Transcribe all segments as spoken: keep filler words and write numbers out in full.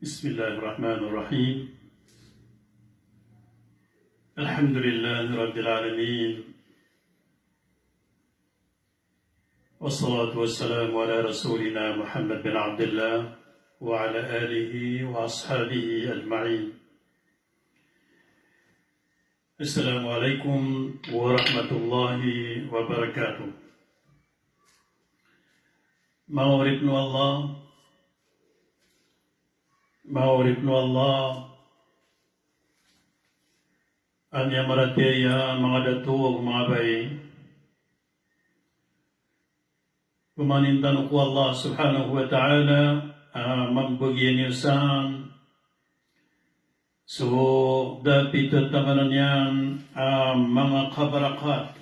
بسم الله الرحمن الرحيم. الحمد لله رب العالمين. والصلاة والسلام على رسولنا محمد بن عبد الله وعلى آله وأصحابه أجمعين. السلام عليكم ورحمة الله وبركاته. Manga oripn o Allah, manga oripn o Allah a miyamaratiyaya, manga dato ago manga bai. Pmanin tano ko Allah subhanahu wa ta'ala a mambagian iyan san so da a pitataman iyan a manga kabarakat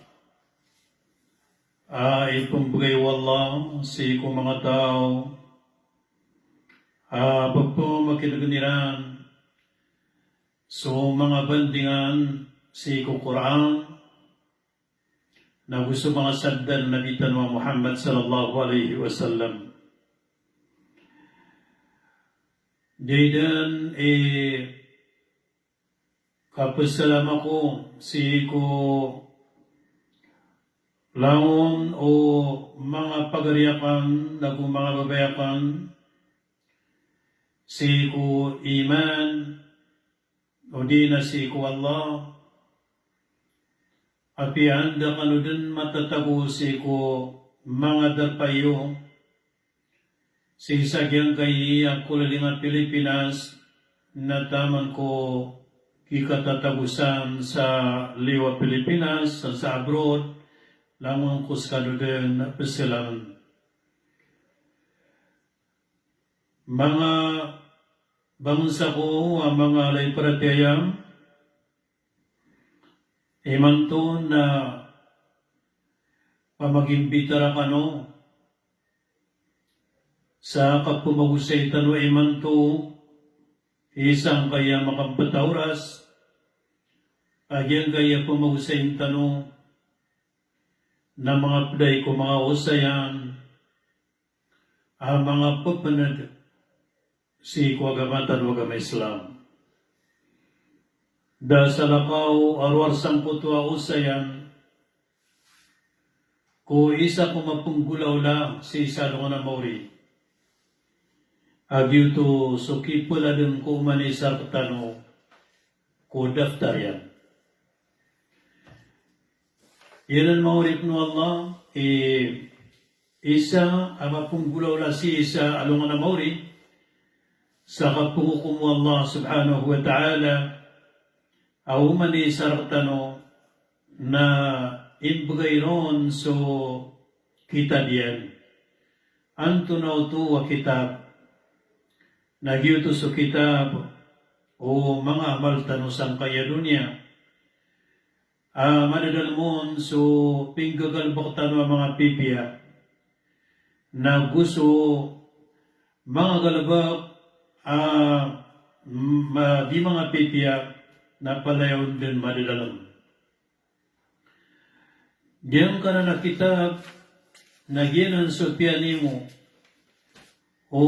a ipmbgay o Allah sii ko manga taw a pphamakin'gn iran so manga bandingan sii ko Qur'an, na go so manga sabda o Nabi tano a Muhammad sallallahu alaihi wasallam. Giya dn i kapsalam ako sii ko langon o manga pagari akn ago manga babay akn sii ko iman, odi na sii ko Allah, apiya anda kano dn matatago sii ko manga darpa iyo, sii sa giyangkai a kolaling a Pilipinas, na taman ko kikatatago san sa liyo a Pilipinas, sa, sa abroad, langon ko skano dn psalamen. Manga bangsa ko a manga alay paratiyaya, imanto na pamagimbita rakano sa kapmagosay tano imanto, isa angkaya makampet a oras, a giyangkaya pamagosayn tano na manga pd ko manga osayan a manga pphan'g sii ko agama tano a agama Islam. Da salakaw a rowar sangkoto a osayan ko isa ko mapenggolawla sii sa alongan a maori. A giyoto so kipeladen ko oman i isa rektano ko daftar iyan. Iyan, manga oripn o Allah, i isa a mapenggolawla sii sa alongan a maori sa kapengokom o Allah subhanahu wa ta'ala a oman i isa rektano na imbegay ron so kitab iyan. Antonaa oto a kitab? Na giyoto so kitab o manga amal tano sangkaya doniya a madadalem on so pinggagalebek tano a manga pipiya, na go so manga galebek a ma-, di manga pipiya na palaya on den madadalem. Giyangkanan a kitab na giyanan so piyanimo o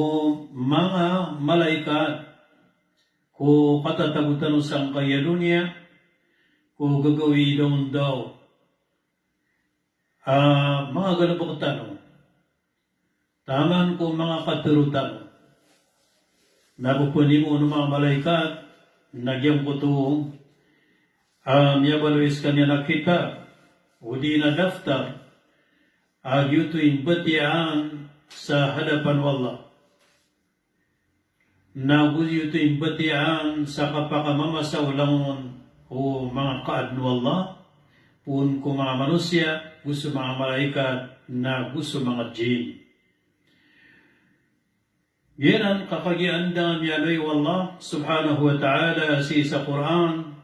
manga malaikat ko katatago tano sangkaya doniya, ko gagawii daondaw a manga galebek tano, taman ko manga katharo tano. Na pepenimo o manga malaikat na giyangkoto a miyabaloy sekaniyan a kitab odi na daftar a giyoto i mbatiyaan sa hadapan o Allah. Na go giyoto i mbatiyaan sa kapakamamasa o langon o manga kaaden o Allah, poon ko manga manosiya, go so manga malaikat, na go so manga jinn. Giyanan ka kagiya anda a miyaloy o Allah subhanahu wa ta'ala sii sa Qur'an,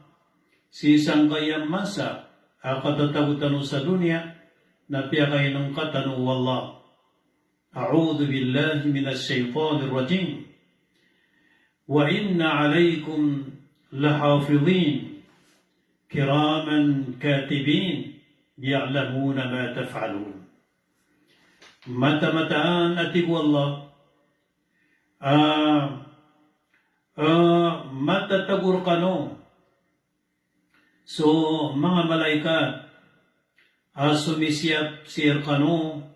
sii sangkaya masa a katatago tano sa doniya, na piyakainengka tano o Allah. A'udhu billahi minash shaytanir rajim. Wa inna alaykum lahafidhin kiraman katibin ya'lamuna ma taf'alun. Mataan-mataan a tig o Allah a eh, matatago rkano so manga malaikat a somisiyap sii rkano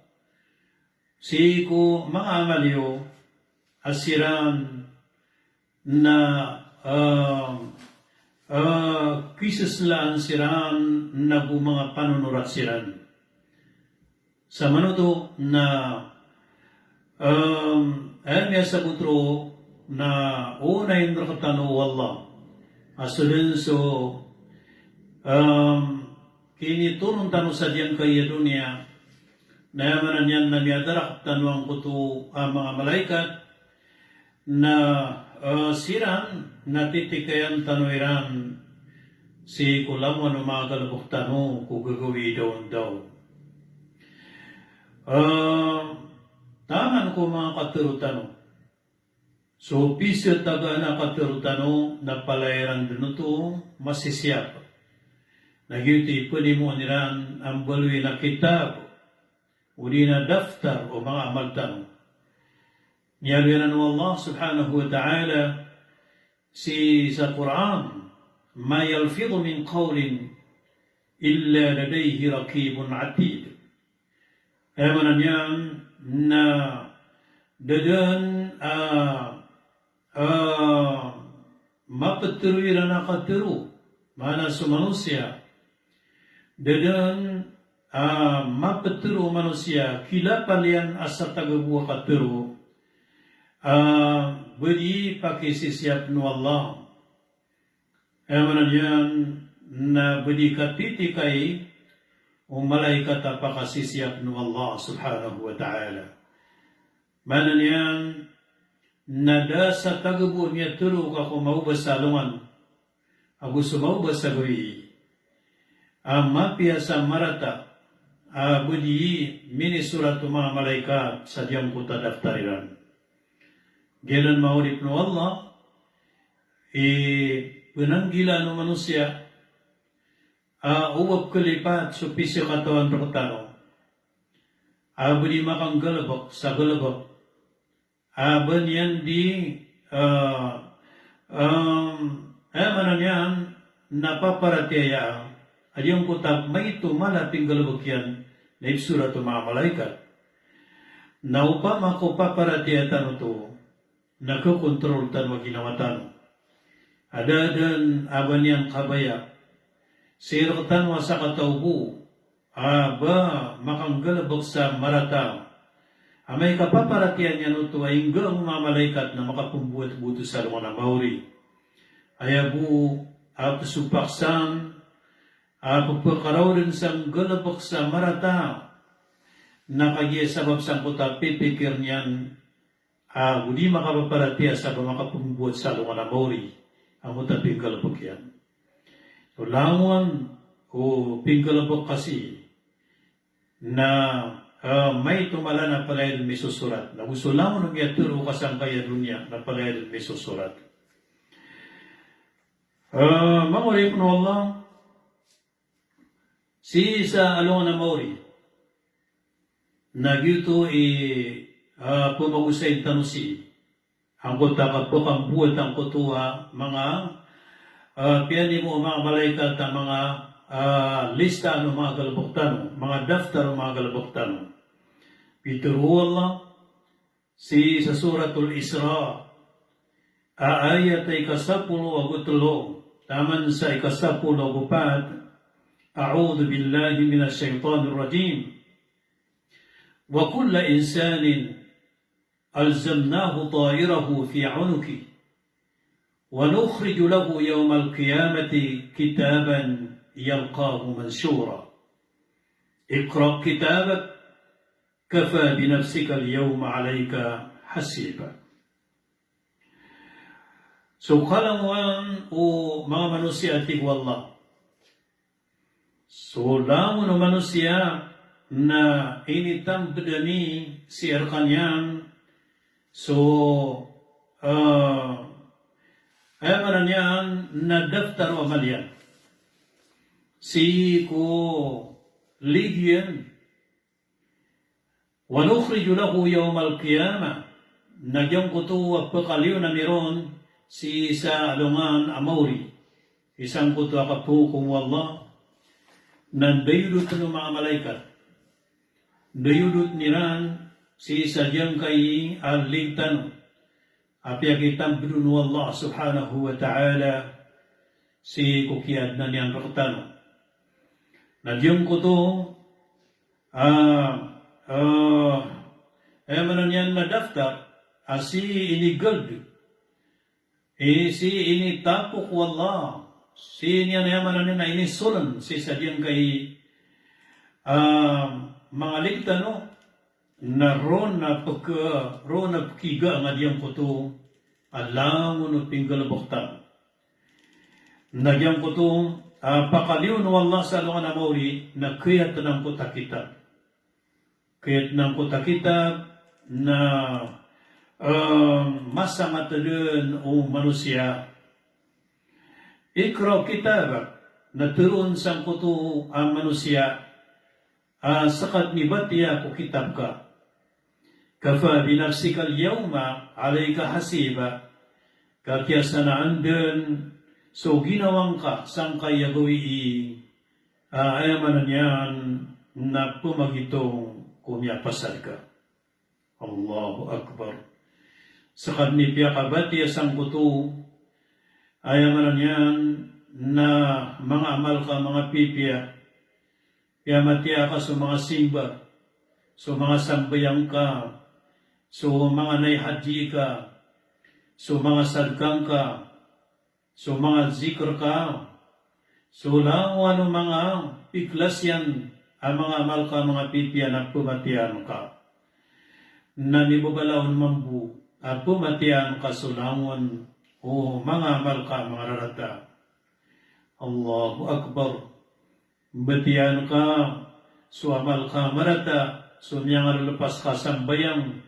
sii ko manga amal iyo a siran na, eh, eh, kiseslaan siran na go manga panonorat siran. Samanoto na, em, aya miyasaboto na onayn rktano o Allah a so dn so, em, kinitoron tano sa giyangkaya doniya, na aya maana niyan na miyadarak tano angkoto a manga malaikat, na, eh, siran na titikayan tano iran sii ko langowan o manga galbk tano ko gagawii daondaw. Eh, taman ko manga katharo tano. So pisatagaan a katharo tano na palaya iran dn oto masisiyap. Na giyoto i pnimoon iran a mbaloy na kitab, odi na daftar o manga amal tano. Miyaaloy anan o Allah subhanahu wa ta'ala sii sa Qur'an, "Ma yalfidhu min qawlin illa ladayhi raqibun atid." Aya maana niyan na da dn a, a, maptharo iran a katharo, maana so manosiya, da dn a maptharo o manosiya, kilapal iyan a sa taga bo a katharo, a ba di pakisisiyapn o Allah. Aya maana niyan na ba di katitikai o malaikat a pakasisiyapn o Allah subhanahu wa ta'ala. Maana niyan na da sa taga bo a miyatharo ka ko maoba sa alongan ago so maoba sa gawii a mapiya sa marata a ba di minisorat o manga malaikat sa giyangkoto a daftar iran. Giyanan manga oripn o Allah i pnanggilaan o manosiya a o ba pkhalipat so pisakatawan rktano a ba di makanggalbk sa galbk a ba niyan di, eh, em, aya maana niyan na paparatiyaya a giyangkoto a maito mala a pinggalbk iyan na ipsorat o manga malaikat. Na opama ko paparatiyaya tano oto, na khakontrol tano a ginawa tano. A da dn a ba niyan kabaya sii rktano a sakataw bo a ba makanggalbk sa marata. Amay ka paparatiyayaan iyan oto a inggaang o manga malaikat na makapmbowat bo oto sa alongan a maori. Aya bo a psopak san a pphakaraodan sa nggalbk sa marata na kagiya sabap sangkoto a pipikir niyan a go di makapaparatiyaya sa ba makapmbowat sa alongan a maori angkoto a pinggalbk iyan. So langon o pinggalbk ka sii na, eh, maito mala na palaya dn misosorat. Na go so langon o miyatharo ka sangkaya doniya na palaya dn misosorat. Eh, manga oripn o Allah, sii sa alongan a maori na giyoto i, ah, pmagosayn tano sii angkoto a kapakambowat angkoto a manga, ah, piyanimo o manga malaikat a manga, ah, lista o manga galbk tano, manga daftar o manga galbk tano. Pitharo o Allah sii sa Suratul Isra, a ayat a ika sapolo ago tlo taman sa ika sapolo ago pat, "A'udhu billahi minash shaytanir rajim. Wa kulla insanin alzamnahu ta'irahu fi unuqih. Wa nukhriju lahu yawmal qiyamati kitaban yalqahu manshura. Iqra kitabak, kafa bi nafsikal yawma 'alayka hasiba." So kalangowan o manga manosiya, tig o Allah. So langon o manosiya na initambd ami sii rkaniyan so, eh, aya maana niyan na daftar o amal iyan sii ko ligiyan. Wa nukhriju lahu yawmal qiyamah, na giyangkoto a pkaliyon ami ron sii sa alongan a maori, sii sangkoto a kapokomo o Allah, na ndayodot o manga malaikat, ndayodot iran sii sa giyangkai a ligtano a piyakitambdon o Allah subhanahu wa ta'ala sii ko kiyaadna niyan rektano. Na giyangkoto, ah, ah, aya maana niyan na daftar a sii inigald, eh, sii initapok o Allah, sii niyan aya maana niyan na inisolen sii sa giyangkai, ah, manga ligtano, na ron a pek-, ron a pekiga nga giyangkoto a langon o pinggalebek tano. Na giyangkoto a pakaliyo o Allah sa alongan a maori na kiyatnan angkoto a kitab. Kiyatnan angkoto a kitab na, eh, masangat den o manosiya. Iqra kitabak, na teroon sangkoto a manosiya a sekatn i batiya ko kitab ka. Kafa bi nafsikal yawma alayka hasiba. Ka kiyasanaan den so ginawa ngka sangkai a gawii a aya maana niyan na pemagitong ko miyapasad ka. Allahu Akbar. Sekatn i piyakabatiya sangkoto, aya maana niyan na manga amal ka manga pipiya. Piyamatiya ka so manga simba, so manga sambayang ka, so manga nai haji ka, so manga sadka ngka, so manga zikr ka, so langon o manga piklasiyan a manga amal ka manga pipiya na pematiyaan ka. Na mibabalaw on mambo a pematiyaan ka so langon o manga amal ka manga rarata. Allahu Akbar. Mbetiyaan ka so amal ka marata, so miyangalelepas ka sambayang,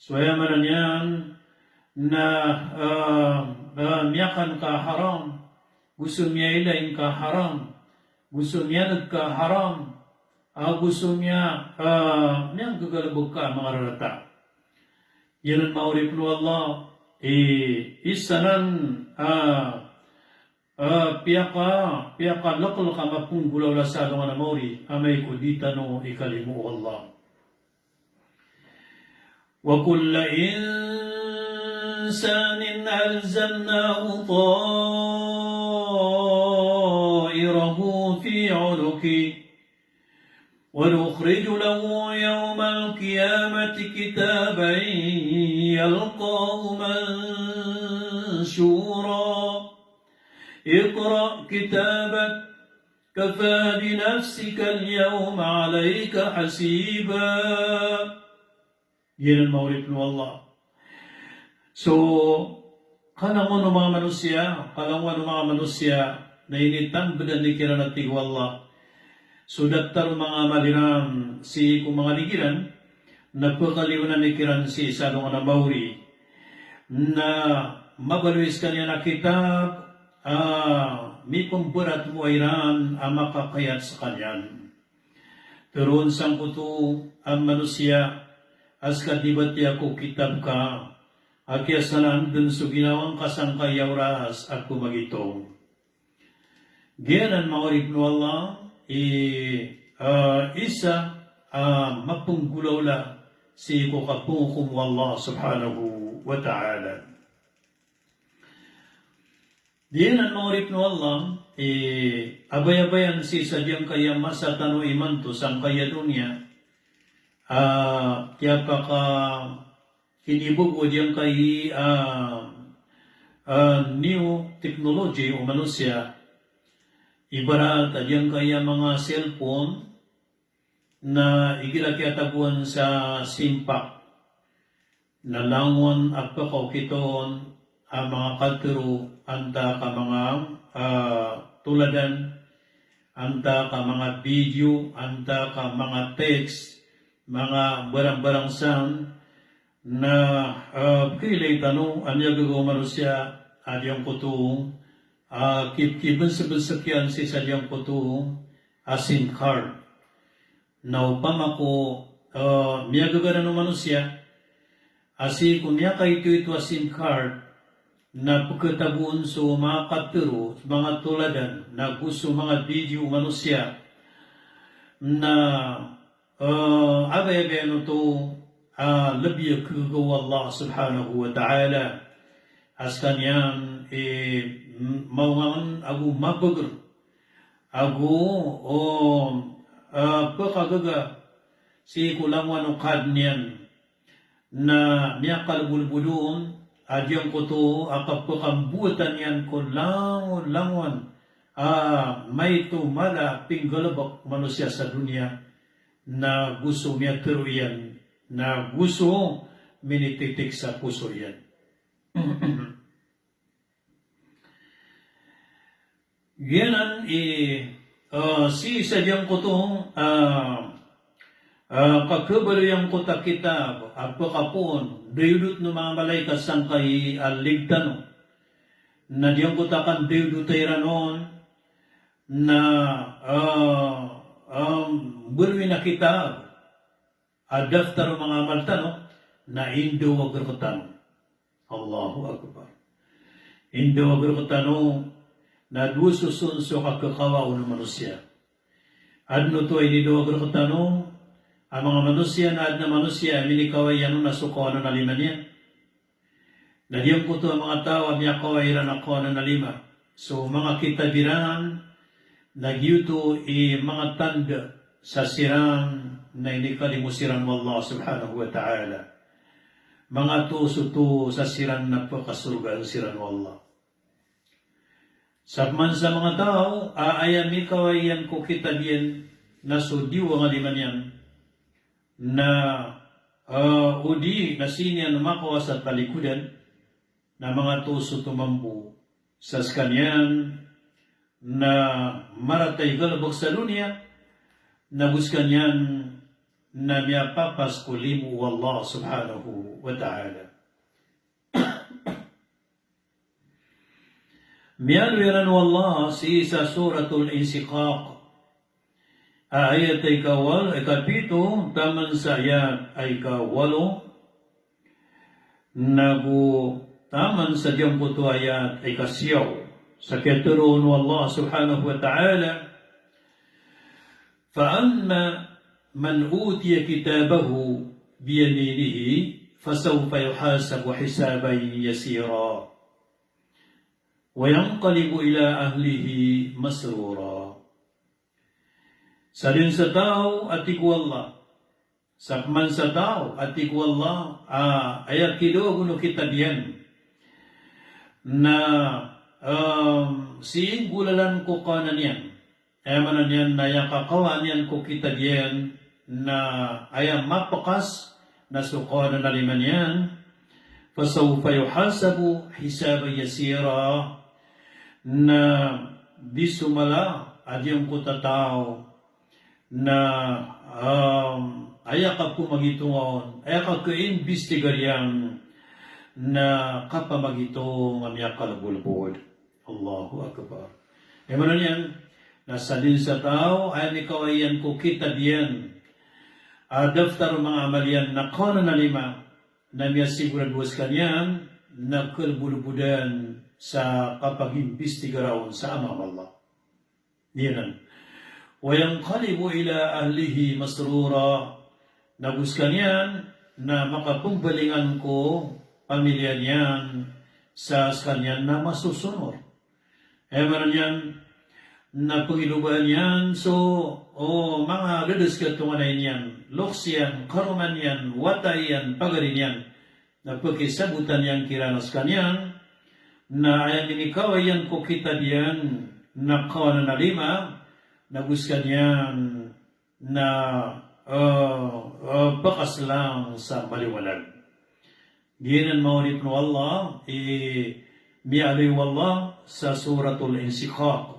so aya maana niyan na, ah, ah, miyakan ka haram, go so miyailay ngka haram, go so miyaneg ka haram, ago so miya, ah, miyanggagalebek ka a manga rarata. Giyanan manga oripen o Allah, i, isa nan, ah, ah, piyaka, piyakaleklek a mapenggolawla sa alongan a maori, amay ko di tano ikalimo o Allah. Wa kulla insanin alzamnahu ta'irahu fi unuqih. Wa nukhriju lahu yawmal qiyamati kitaban yalqahu manshura. Iqra kitabak, kafa bi nafsikal yawma alayka hasiba. Giyanan manga oripen o Allah. So, kalangowan o manga manosiya, kalangowan o manga manosiya, na initambed iran a tig o Allah. So daftar o manga amal iran sii ko manga ligiran, na pekaliyonan iran sii sa alongan a maori. Na mabaloy sekaniyan a kitab, ah, mipemberat mo iran a makakayat sekaniyan. Teroon sangkoto a manosiya a sekatn i batiya ko kitab ka, a kiyasanaan den so ginawa ngka sangkai a oras a pemagitong. Giyanan manga oripen o Allah, i, ah, isa a mapenggolawla sii ko kapengokom o Allah subhanahu wa ta'ala. Giyanan manga oripen o Allah, i, abayabayan sii sa giyangkaya masa tano imanto sangkaya doniya, ah, kiyapaka kinibogo giyangkai, ah, ah, new technology o manosiya. Ibarat a giyangkaya manga cellphone, na igira kiyatagoan sa simpak, na langon a pekaokit on a manga katero, antaa ka manga, ah, toladan, antaa ka manga video, antaa ka manga text, manga barangbarang san, na, ah, pekhailay tano a miyagaga o manosiya a giyangkoto, ah, kip-, kibensebensek iyan sii sa giyangkoto a SIM card. Na opama ko, eh, miyagaga nan o manosiya a sii ko miyakaitoito a SIM card, na pkhatagoon so manga katharo, so manga toladan, na go so manga video o manosiya, na, eh, abayabayaan oto a lbi a khagaga o Allah subhanahu wa ta'ala. A skaniyan i, m-, maongangen ago mabagr ago, o, eh, pkhagaga sii ko langowan o Kadnan iyan, na miyakalbolbod on a giyangkoto a kapakambowatan iyan ko langolangowan a maito mala a pinggalbk o manosiya sa doniya, na go so miyatharo iyan, na go so minititik sa poso iyan. Giyanan i, eh, sii sa giyangkoto, eh, eh, kakhabaloy angkoto a kitab a pkhapoon, dayodot o manga malaikat sangkai a lig tano. Na giyangkoto a kandayodota iran on, na, eh, eh, mbaloy a kitab a daftar o manga amal tano, na indaw a gr rktano. Allahu Akbar. Indaw a gr rktano, na dowa soson so kakhawa on o manosiya. Adn oto a inindaw a gr rktano a manga manosiya, na adn a manosiya a minikaway iyan on na so kawanan a lima niyan. Na giyangkoto a manga taw a miyakaway iran a kawanan a lima so manga kitab iran, na giyoto i manga tanda sa siran na inikalimo siran o Allah subhanahu wa ta'ala. Manga toos oto sa siran na pkasorgaan siran o Allah. Sa pman sa manga taw a aya mikaway iyan ko kitab iyan na so diwang a lima niyan, na, eh, odi na sii niyan makawa sa talikodan, na manga toos oto mambo sa skaniyan na marata i galbk sa doniya, na go skaniyan na miyapapas ko limo o Allah subhanahu wa ta'ala. Miyaaloy anan o Allah sii sa Suratul Inshiqaq, a ayat a ikawal, ikapito, taman sa ayat a ikawalo, nago taman sa giyangkoto a ayat a ikasiyaw. Sa kiyatharo o Allah subhanahu wa ta'ala, فأما من أوتي كتابه بيمينه فسوف يحاسب حسابا يسيرا وينقلب إلى أهله مسرورا. Sadn sa taw, a tig o Allah, sa pman sa taw, a tig o Allah, a aya kidawa on o kitab iyan na, em, sii nggolalan ko kawanan iyan. Aya maana niyan na aya kakawaan iyan ko kitab iyan na aya mapkas na so kawanan a lima niyan. Fasawfa yuhasabu hisaban yasira. Na di so mala a giyangkoto a taw na, em, aya kapamagitonga on, aya kakaimbistigariyan na kapamagitong a miyakalbolbod. Allahu Akbar. Aya maana niyan na sadn sa taw a aya mikaway iyan ko kitab iyan, a daftar o manga amal iyan na kawanan a lima, na miyasigorado a skaniyan na kalbolbodan sa kapagimbistigar on sa amay o Allah. Iyanan. Wa yanqalibu ila ahlihi masrura. Na go skaniyan na makapmbalingan ko pamiliya niyan sa skaniyan na masosonor. Aya maana niyan na pngilobaan iyan so, o, manga dadas a katonganay niyan, loks iyan, karoma niyan, wata iyan, pagari niyan, na pkisabotan iyan kiran a skaniyan na aya minikaway iyan ko kitab iyan na kawanan a lima, na go skaniyan na, eh, eh, pakaslang sa maliwanag. Giyanan manga oripn o Allah i miyaaloy o Allah sa Suratul Inshiqaq.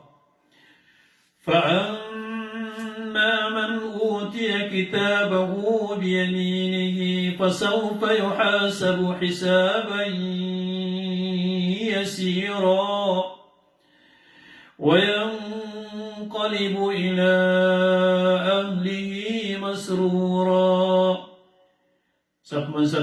فأما من أوتي كتابه بيمينه فسوف يحاسب حسابا يسيرا وينقلب إلى أهله مسرورا. Sa pman sa